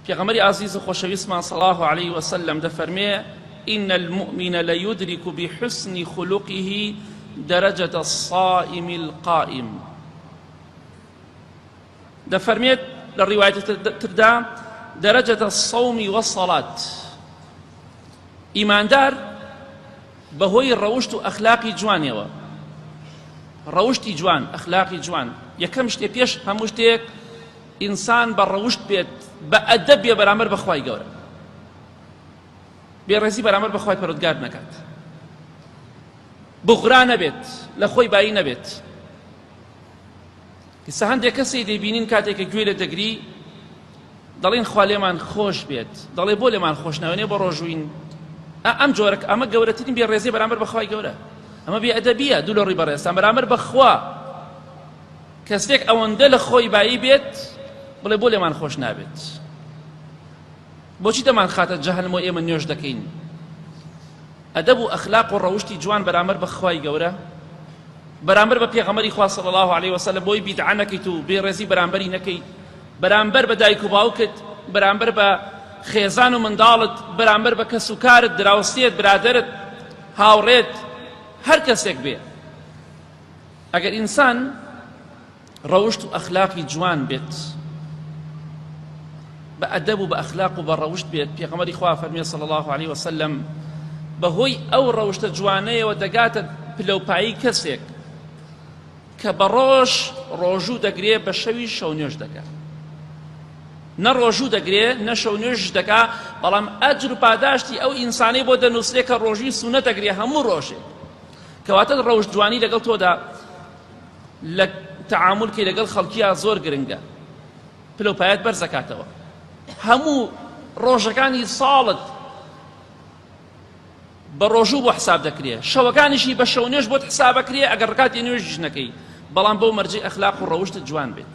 پێغەمبەری ئازیز و خۆشەویستمان صلی الله علیه وسلم دەفەرمێ إن المؤمن ليدرك بحسن خلقه درجة الصائم القائم دەفەرمێت لە ڕیوایەتی تردا درجة الصوم والصلاة ئیماندار بەهۆی ڕەوشت و ئەخلاقی جوانیەوە ڕەوشتی جوان ئەخلاقی جوان یەکەم شتێ پێش هەموو شتێک ئینسان بە ڕەوشت بێت بە ئەدەب بێ بەرامبەر بە خوای گەورە بێڕێزی بەرامبەر بە خوای پەروەردگار نەکات بغرا نەبێت لە خۆی بایی نەبێت ئیستا هەندێک کەسی دەیبینین کاتێک کە گوێ لە دەگری دەڵێن خوا لێمان خۆش بێت دەڵێ بۆ لێمان خۆش ناوێنێ بە ڕۆژوین ئەم جۆرە ئەمە گەورەترین بێ ڕێزی بەرامبەر بەخوای گەورە ئەمە بێ ئەدەبیە دوو لە ڕووی بەڕێزتان بەرامبەر بەخوا کەسێک ئەوەندە لە خۆی بایی بێت بڵێ بۆ لێمان خۆش نابێت بۆچی دەمان خاتە جەهەنم و ئێمە نوێژ دەکەین ئەدەب و ئەخلاق و ڕەوشتی جوان بەرامبەر بە خوای گەورە بەرامبەر بە پێغەمبەری خوا صلی الله علیه وسلم بۆی بیدعە نەکەیت و بێڕێزی بەرامبەری نەکەیت بەرامبەر بە دایک و باوکت بەرامبەر بە خێزان و منداڵت بەرامبەر بە کەس و کارت دراوسێت برادەرت هاوڕێت هەر کەسێک بێ ئەگەر ئینسان ڕەوشت و ئەخلاقی جوان بێت بە ئەدەب و بە ئەخلاق و بە ڕەوشت بێت پێغەمبەری خوا فەرمی صلی الله علیه وسلم بەهۆی ئەو ڕەوشتە جوانەیەوە دەگاتە پلەوپایی کەسێک کە بە ڕۆژ ڕۆژوو دەگرێ بە شەوی شەو نوێژ دەکات نە ڕۆژوو دەگرێ نە شەو نوێژ دەکا بەڵام ئەجر و پاداشتی ئەو ئینسانەی بۆ دەنووسرێ کە ڕۆژووی سوننەت دەگرێ هەموو ڕۆژێک کەواتە ڕەوشت جوانی لەگەڵ تۆدا لە تەعامول کەی لەگەڵ خەڵکیا زۆر گرنگە پلە و پایەت بەرزەکاتەوە هەموو ڕۆژەکانی ساڵت بە ڕۆژوو بۆ حساب دەکرێ شەوەکانیشی بە شەو نوێژ بۆت حسابەکرێ ئەگەر ڕکاتی نوێژیش نەکەی بەڵام بەو مەرجەی ئەخلاق و ڕەوشتت جوان بێت.